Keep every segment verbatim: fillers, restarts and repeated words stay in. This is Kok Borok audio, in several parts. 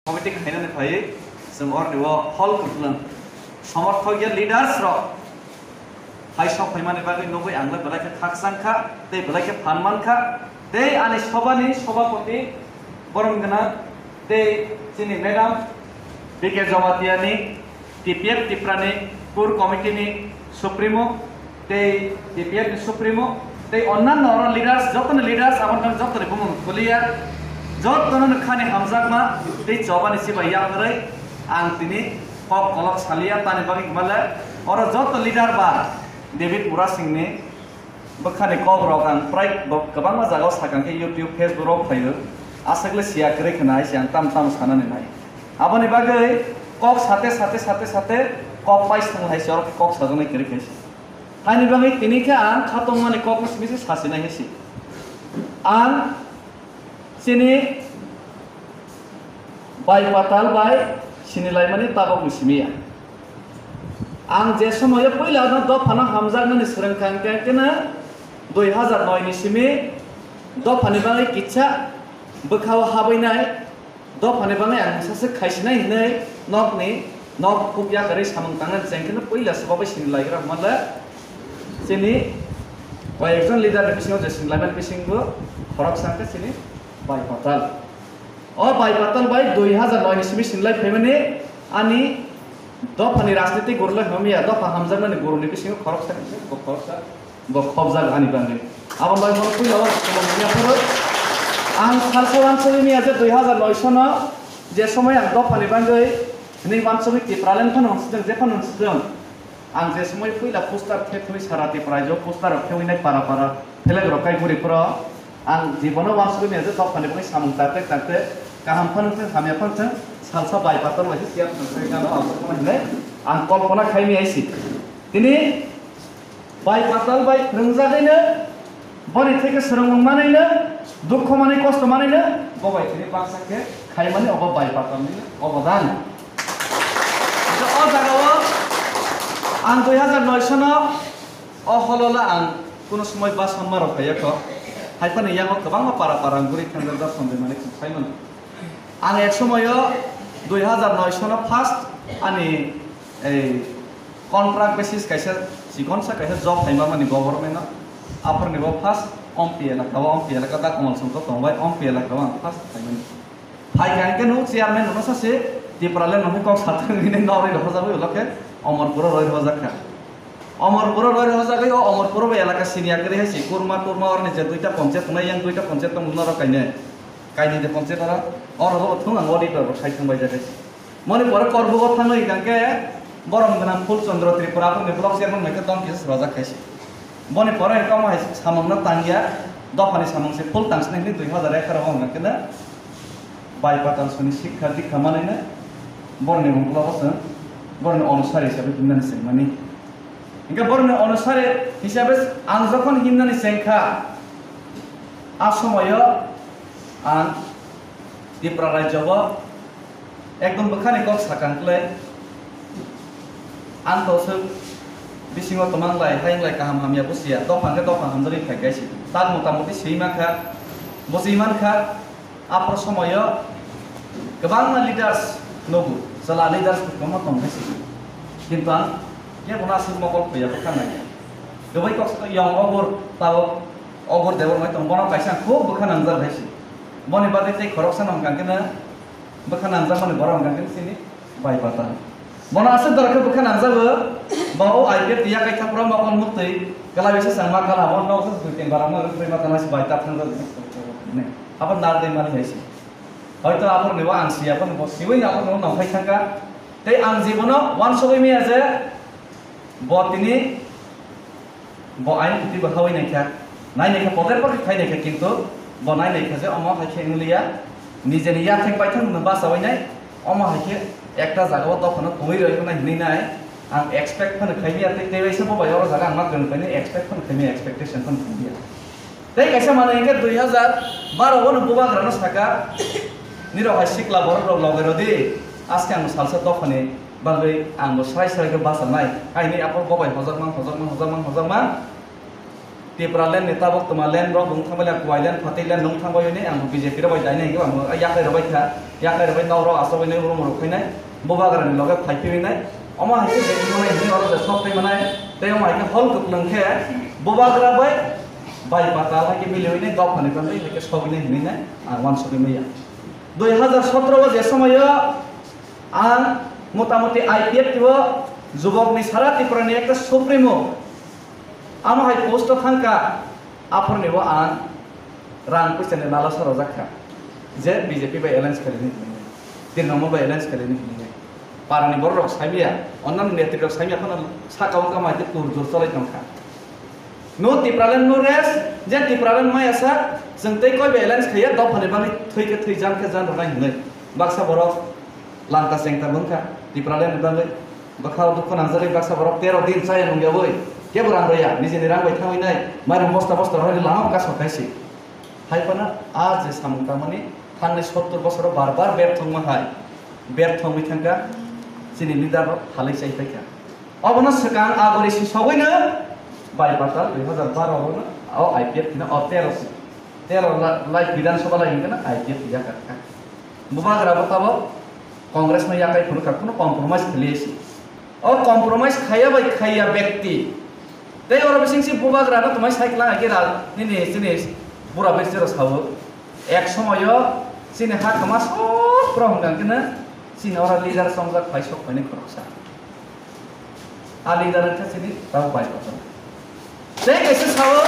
Committee khainani phaiwi chwng orni o hall kwplwng somorthok ya leaders rok hai sok phaimani bagwi nugwi ang le belai khe khakchang kha tei belai khe phan man kha tei ani sobani sobapoti borom gwnang tei chini madam B K Jamatia ni T P F Tipra ni core committee ni supremo tei T P F ni supremo tei onnanno oro leaders, joto ni leaders, abo wngkha joto ni bumung kuliya, joto no khani hamjakma tei chobani chibai yakarwi ang tini kok kolok saliya, tani bagwi hwnba le oro joto leader ba David Murasing ni bwkhani kok rok ang prai bo-, kwbangma jagao sakang khe YouTube, Facebook rok phaio, aswk le siya kwrwi khna hai se ang tam tam sanani nai. Aboni bagwi kok sate sate sate sate kok paisang hai se oro kok sajaknai kwrwi khe se. Haini bagwi tini khe ang khatongmani kokno simi se sasinai hai se. Ang chini bai patal bai sinilaimani tabokni simi ya. Ang je somoyo puila no dophano hamjaknani swrwngkha hwnkhe kena dui hazar noi ni simi dophani bagwi kisa bwkhao habwinai. Dophani bagwi ang saswk khaisinai hinwi nokni nok khuk yakarwi samung tangnani chengkheno puila swbabai sinilaigra hwnle chini koi ekjon leader ni bisingo je sinilaimani bisingo khoroksa khe chini bai patal. O bai patal bai dui hazar noi ni simi sinilai phaimani ani dophani rajniti gurulai hamya dopha hamjakmani guruni bisingo khoroksa khe bo khoroksa. Bo khobjak ani bagwi. Abo bai bono puila o khobor manya phuru. Ang salsa wansugwi manya je dui hazar noi sono je somoy ang dophani bagwi hwnwi wansugwi Tipraland phano hwnsidwng, je phano hwnsidwng. Ang je somoy puila poster khe thwi sara Tipra rajyo poster rok khe winai para para flag rok kai guri phuru. Ang jibono wansugwi manya je dophani bagwi samung tangte tangte kaham phano thwng hamya phano thwng salsa bai patal bai se siya phano thwng gano ang hinwi ang kolpona khai manya si. Tini Bai patal bai phwrwngjagwino, boni theke swrwngmung manwino, dukho manwi kosto manwino, bo bai tini baksa khe khaimani obo bai patalni obodan. Hwnkhe o jagao ang dui hazar noi sono o holola ang kuno somoi bus hwnma rok phaiya kho. Haiphano yango kwbangma para para ang guri thangjak, jat sonjoi manwi khum khaimano. Ang ek somoyo dui hazar noi sono first ani ei contract basis kaisa chikonsa kaisa job phaima mani government o. Aphurni bo first Ompi elaka o, Ompi elaka da Kamal Songkor tongbai, Ompi elaka o ang first phaimani. Phaikha hwnkhe no chairman no sase Tipraland no kok sathang hwnwi norwi rohorjagwi ulo khe Omorpuro roi rohorjak kha. Omorpuro roi rohorjagwi o Omorpuro bo elaka siniya kwrwi hai se kurma turma orni je duita ponchayat tongnai, yang duita ponchayat tong norok kainai. Kainwi de ponchayat oro, oro bo thung ang auditor bo khai thung bai jagwi. Moni pore Korbugo thangwi hwnkha khe borom gwnang Phul Chandra Tripura, aboni block chairman bai khe dom kisa swrajak khai se. Boni pore hwnkha omo hai samung no tangya, dophani samung se phul tang sini hwnwi dui hazar ekharo o hwnkha khe na bai patal soni sikha dikha manwi na boroni bungkula bo chwng boroni onusari hisabe himnani chengmani. Hingke borokni onusari hisabe ang jokhon himnani chengkha, a somoyo ang Tipra rajyo o ekdom bwkhani kok sakang klai. Ang to swk bisingo twmang lai, hayung lai kaham hamya busiya, dophang khe dophang hamjagwi phai kaisi. Tak motamoti swi mankha, bujui mankha. Aphuru somoyo kwbangma leaders nugo, chwla leaders kwbangma tongkha se. Kintu ang kebono aswk mokol khuya bwkha nangya. Kwbwi kok yong Ogur, tabuk Ogur Debbarma tong, bono kaisa ang khub bwkha nangjak hai se. Boni bagwi tei khoroksa nang kang khe bwkha nangjakmani borok hwnkha khe chini Bai pata. Bono aswk dora khe bwkha nangjago, bo o I P F tiya kaitha pura mokol muktwi, kwlai bisa changma kala, bo nok se dui tin bara mo rwk rwma tana se bai ta thang jago. Abo nar dei mani hai se. Hoito aphuru ni bo ang siya, aphuru ni bo siwi ni aphuru ni bo nongkhai thangkha. Tei ang jibono wansugwi manya je, bo tini Bo ain kuti bo hawi naikha, nai naikha, poder poder khai naikha, kintu bo nai naikha je omo hai khe wng liya, nijeni yathek paithak no bachawi nai, omo hai khe ekta jaga o dophano tongwi rwui nai hinwi nai, ang expect phano khai manya, tei tei waisa bo bai oro jaga ang ma kwrwng painai, expect phano khai manya, expectation phano khai manya. Tei kaisa manwi hwnkhe dui hazar baro o no bubagra no saka, nirok hai sikla borok rok loge rw di, aske ang salsa dophani bagwi ang bo srai srai khe bachanai. Kainwi aphuru bo bai hojakmang, hojakmang, hojakmang, hojakmang. Tipraland ni tabok tuma land rok wng thangbai, Kuwailand, Phatiland wng thangbai hwnwi ang B J P rok bai dainai hwnkhe ang yakai rwbai kha, yakai rwbai nok rok asogwi nai room rok khainai, bubagra ni loge phai phiwi nai, omo hai khe je manai hwnwi oro je sok tei manai, tei omo hai khe hol kwplwng khe bubagra bai bai patal hai khe miliwi nai, dopha ni bagwi hai khe sogwi nai hwnwi nai ang uansugwi manya. Dui hazar sotro o je somoio ang motamuti I P F T o jubok ni sara Tripura ni ekta supremo, amo hai post o thang kha, aphor ni bo ang rang puisa ni lalasa rojak kha, je B J P bai alliance khailai ni hinwi, Trinamool bai alliance khailai ni hinwi. Para ni borok rok saimya, onnano netri rok saimya phano saka o kama hai khe tur jor cholai tong kha. No Tipraland no rest, je Tipraland maya sa, chwng tei koi bai alliance khaiya, dopha ni bagwi thwi khe thwi, jan khe jan rwnai hinwi. Baksa borok langka chengta wng kha Tipraland ni bagwi. Bwkha o dukhu nangjagwi baksa borok tero din chaya nungyawi. Kebo rang rwya, nijini rang bai thangwi nai, mairum bosta bosta rwhai lama bwkha sothai si. Hai phano a je samung tangmani thangnai sottor bosoro bar bar berthok ma hai, berthok wngwi thangkha, chini leader rok phalwi chai phaikha. Obono swkang agori si sogwino bai patal dui hazar baro o no o I P F T no o tero si, tero la-, lai Bidhan Sabha lai hwnkhe no I P F T yakarkha. Bubagra bo tabok Congress no yakai phuru kha, kuno compromise khwlai si. O compromise khaiya bai khaiya bekti. Tei oro bising si bubagra no twmai sai klang agi ral nini chini bura berse ro sawo. Ek somoyo chini ha kama sok pro hwnkha khe no chini oro leader chongjak phai sok phai ni khoroksa. A leader wngkha chini tabo bai kotor. Tei kaisa sao,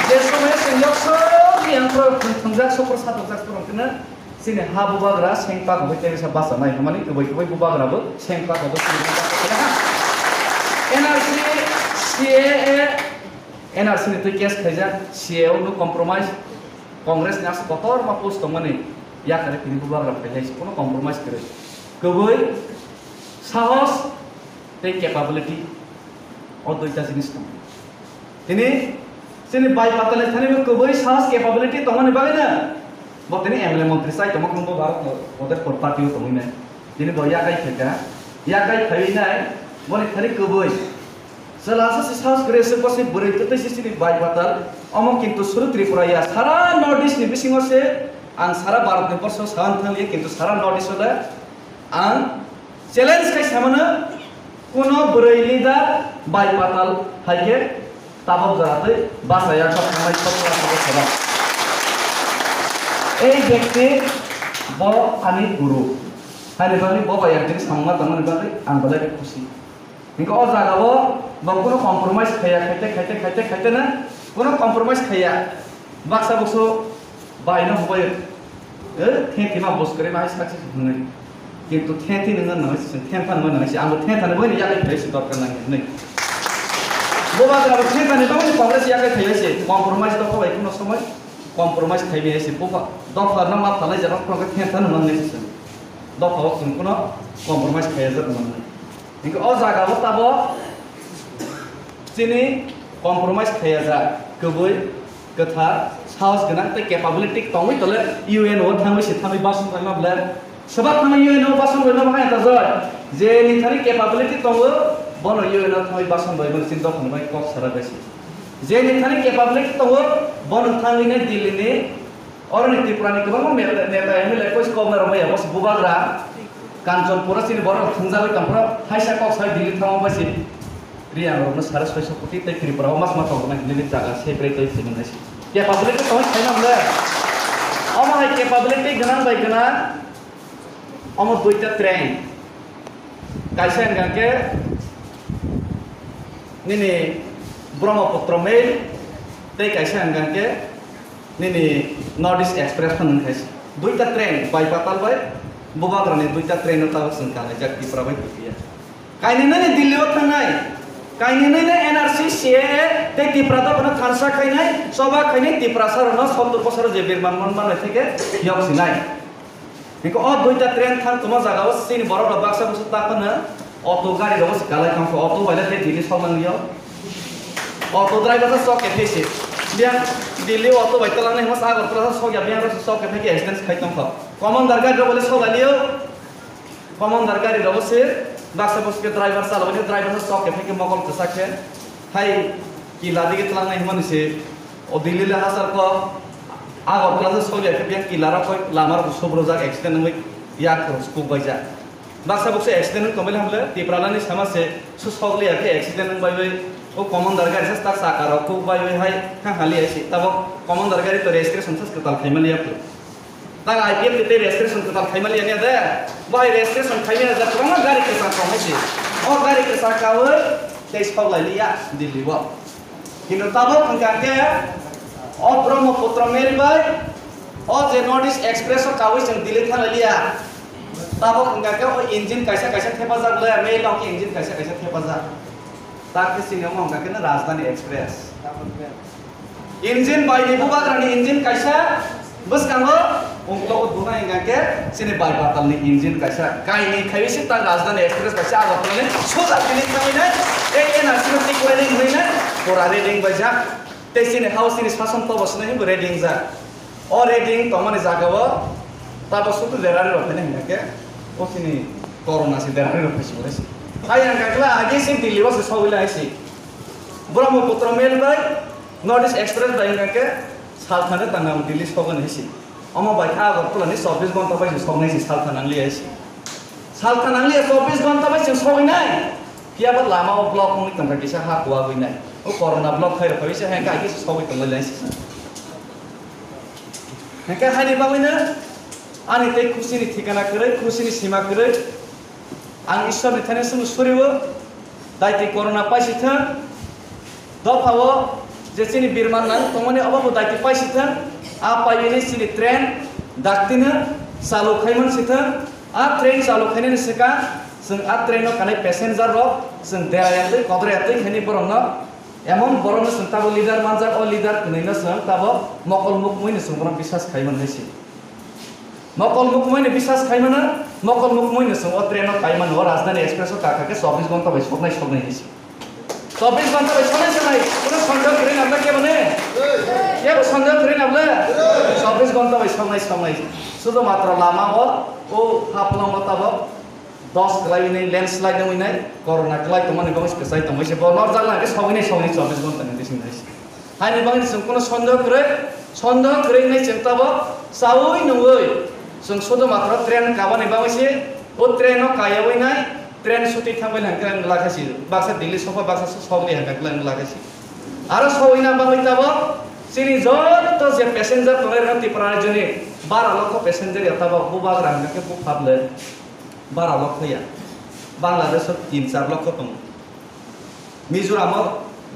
je somoyo chwng yok sok ni ang pro thwngjak sok pro satok jak pro hwnkhe no. Chini ha bubagra seng pakogwi tei bisa bachanai hwnmani kwbwi kwbwi bubagra bo seng pakogwi tei bisa bachanai ha. N R C, C A A, N R C ni twi case khaijak, C A A no compromise, Congress ni aswk kotorma post tongmani yakari tini bubagra phailai se, kono compromise kwrwi. Kwbwi sahos tei capability, o duita jinis tong. Tini chini bai patalni thani bo kwbwi sahos capability tongmani bagwi na bo tini M L A montri chai tongma khum bo Bharat bo, bo tei party o tongwi nai. Tini bo yakai khaika, yakai khaiwi nai, boni thani kwbwi. Chwla sa si sahos kwrwi se bo si bwrwi kwtwi si chini bai patal. Omo kintu suru Tripura ya, sara North East ni bisingo se ang sara Bharat ni borso sawan thangli, kintu sara North East o le ang challenge khai samano, kuno bwrwi leader bai patal hai khe tabok jora twi bachaya kok thangnai kok thangnai kok thangnai. Ei bekti bo ani guru. Haini bagwi bo bai yakjagwi samungma tongmani bagwi ang belai khe khusi. Hinkhe o jagao bo kuno compromise khaiya, khaite, khaite, khaite, khaite na, kuno compromise khaiya. Baksa bukso baino hubai, eh, the thima bus kare mai sakse hwnwi. Kintu the thi nang nang se, the phan nang se, amo the thani boini yakai phai se dorkar nang hwnwi. Bo ba abo the thani boini Congress yakai phai se, compromise to khabai kuno somoi, compromise khai bi se, bo ba dopha no ma phalai jara phro the thani nang se. Dopha o kuno compromise khai jat nang. Hinkhe o jaga o tabo chini compromise khaiya jak, kwbwi, kwthar, sahos gwnang tei capability tongwi tole U N o thangwi se thangwi basong rwma ble. Swbak thangwi U N o basong rwma hai ta joi. Je ni thani capability tongo, bono U N o thangwi basong rwma sin dokhon bai kok sara besi. Je ni thani capability tongo, bono thangwi ne Delhi ni Oro ni Tripura ni kwbangma neta, neta M L A koi se kok na rwmaya, bo se bubagra. Kanchanpur o chini borok thwngjagwi tongphuru, haisa kok sai Delhi thangma bai se Riyang rokno sare soiso koti tei Tripura o mas ma tongna hinwi jaga separate twi thwimung nai se. Capability tongwi khaina hwnle. Omo hai capability gwnang bai gwnang. Omo duita train. Kaisa hwnkha khe nini Brahmaputra Mail tei kaisa hwnkha khe nini North East Express phano wngkha se. Duita train, bai patal bai bubagrani duita train no tabuk chwng kalaijak Tripura bai Tripura. Kainwi nini Delhi o thangnai, kainwi nini N R C, C A A tei Tripura dophano thansa khainai, choba khainai Tiprasa rokno sottor bosoro je birman mon manwi theke yok sinai. Hingke o duita train thang tongma jaga o chini borok rok baksa bwswk ta phano auto gari rok se kalai thang kho, auto bai le tei Delhi sok nang yo. Auto driver sa sok ke thai se. Biyang Delhi auto bai talang nai hos Agartala sa sok ya biyang rok sok ke thai ke accident khai tong kho. Commander gari rok le sok lai yo. Commander gari rok se baksa bwswk ke driver sa lo driver sa sok ke thai ke mokol kwsa khe. Hai Kila dige tlangnai hwnmani se, o Delhi le hachal kok, Agartala se sokya khe biyang kila rok koi lama rok subrojak accident wngwi yak rok kuk baijak. Baksa buksa accident wng tongmani hamle, Tipralani sama se su sok liya khe accident wng baiwi, o commander gari se tak chaka rok kuk baiwi hai thang hali hai se, tabok commander gari to registration se kwtal khaimani yak. Tang I P F ni tei registration kwtal khaimaliya niya de. Bo hai registration khaimaliya de kwbangma gari kwchak tong hai se. O gari kwchak kawi tei sok lai liya Delhi o. Kintu tabok hwnkha khe o Brahmaputra Mail bai o je North East Express o kawi chwng Delhi thang lai liya. Tabok hwnkha khe o engine kaisa kaisa thepajak le, mail no khe engine kaisa kaisa thepajak. Tak khe chini omo hwnkha khe no Rajdhani Express. Engine bai ni bubagrani engine kaisa bwskango ungklogo duna hingka khe chini bai batal ni engine kaisa kainwi khaiwi se ta Rajdhani Express kaisa Agartala ni soja tini thangwi nai tei N R C no tikori ring hwnwi nai pura ready wng baijak tei chini house chini sason tobo swnai hinbo ready wngjak. O ready wng tongmani jagao tabo sudu derani rok phai nai hingka khe o chini corona se derani rok phai se hai hingka khe agi se Delhi o se sogwi lai se. Brahmaputra Mail bai North East Express bai hingka khe salthani tangam Delhi sogwi nai si. Omo bai kha Agartala ni chobbish ghonta bai se soknai si saltha nang liya si. Saltha nang liya chobbish ghonta bai se sogwi nai. Phiya ba lama o block wngwi tongkha kisa ha kuwagwi nai. O corona block khai rok khai se hingka khe sogwi tongwi lai si. Hingka haini bagwi no ani tei khusi ni thikana kwrwi, khusi ni sima kwrwi. Ang Ishwar ni thani sunu suriwo, daiti corona paisi thang. Dopha o je chini birman nang tongmani obo bo daiti paisi thang. A paiwi ni chini train daktino chalu khaiman si thang. A train chalu khainani swkang chwng a train o kanai passenger rok chwng dera yatwi kodra yatwi khaini borok no emon borok no chwng tabo leader manjak, o leader kwnwi no chwng tabo mokol mukmui no chwng bono bisas khaiman hai si. Mokol mukmui ni bisas khai mano, mokol mukmui ni chwng o train o kai mano, o Rajdhani Express o kakha khe chobbish ghonta bai soknai soknai hinwi se. Chobbish ghonta bai soknai soknai, kuno sondeho kwrwi nabla kebo ne? Kebo sondeho kwrwi nabla? Chobbish ghonta bai soknai soknai. Sudu matro lama o, o Haflong o tabok dos kwlai wngnai, landslide wngwi nai, corona kwlai tongmani bagwi se kwchai tongwi se bo norjak lang khe sogwi nai sogwi nai chobbish ghonta ni bising nai se. Haini bagwi chwng kuno sondeho kwrwi, sondeho kwrwi wngnai chwng tabok chaui nungwi chwng sudu matro train kabani bagwi se o train o kayaui nai train sutwi thangbai hwnkhe wng lakha si baksa Delhi sokha baksa sogwi hwnkhe wng lakha si. Aro sogwina bagwi tabok chini joto je passenger tongnai rok Tripura rajyoni bara lokho passenger ya tabok bubagra hwnkhe bupha ble bara lokho ya. Bangladesh o tin char lokho tongo. Mizoram o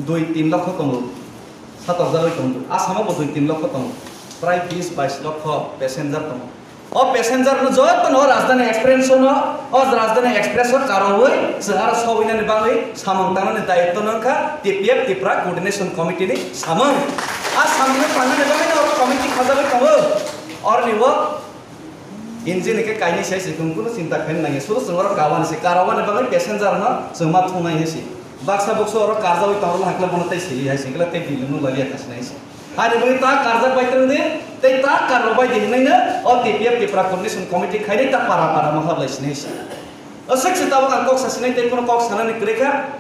dui tin lokho tongo, satorjagwi tongo. Assam o bo dui tin lokho tongo, prai bis bais lokho passenger tongo. O passenger no joto no Rajdhani Express no, o Rajdhani Express o karwi chwng aro sogwinani bagwi samung tangnani dayitto no wngkha T P F Tripura Coordination Committee ni samung. A samung no tangnani bagwi no committee khajagwi tongo. Orni o Engine khe kainwi sai se, chwng kunu chinta khaina nangya. Suru chwng oro kabani se, karwani bagwi passenger no chwng ma thungnai hai se. Baksa buksa oro karjawi tongro hakle bono tei sili hai se, hwnkhe tei bill no laliya kha sinai se. Ani bagwi ta karjak bai tong di, tei ta karrok bai di hinwi no o T P F Tripura Coordination Committee khainai ta para para ma hablai sinai se. O swk se tabuk ang kok sa sinai tei kunu kok sanani kwrwi kha.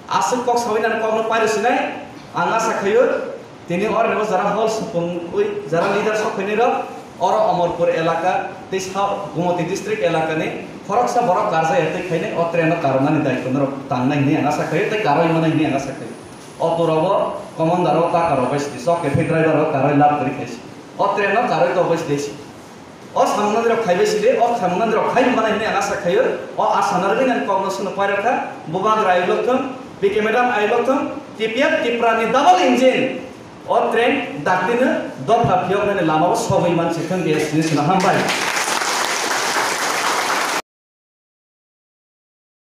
Aswk kok sawi nani kokno pairo sinai, ang asa khaio, tini orni bo jara hall supungwi jara leader sok khainai rok, oro Omorpur elaka tei sa Gumoti district elakani khoroksa borok karjak ya tei khainai o train o karwnani daitwno rok tangnai hinwi ang asa khaio tei karwi manai hinwi ang asa khaio. Auto rogo commander o taka rok bai sidi sok khe driver o karwi lab kwrwi khaisi. O train o karwi tok bai sidi. O samung nani rok khaibai sidi, o samung nani rok khaibai manai hinwi ang asa khaio. O asa narwgwi nani kokno swnwi pairok kha, Bubagra ailok thung, B K madam ailok thung, T P F Tripura ni double engine. O train daktino dopha phiyoknani lama o sogwi mansi thung, B S T ni swnwi hambai.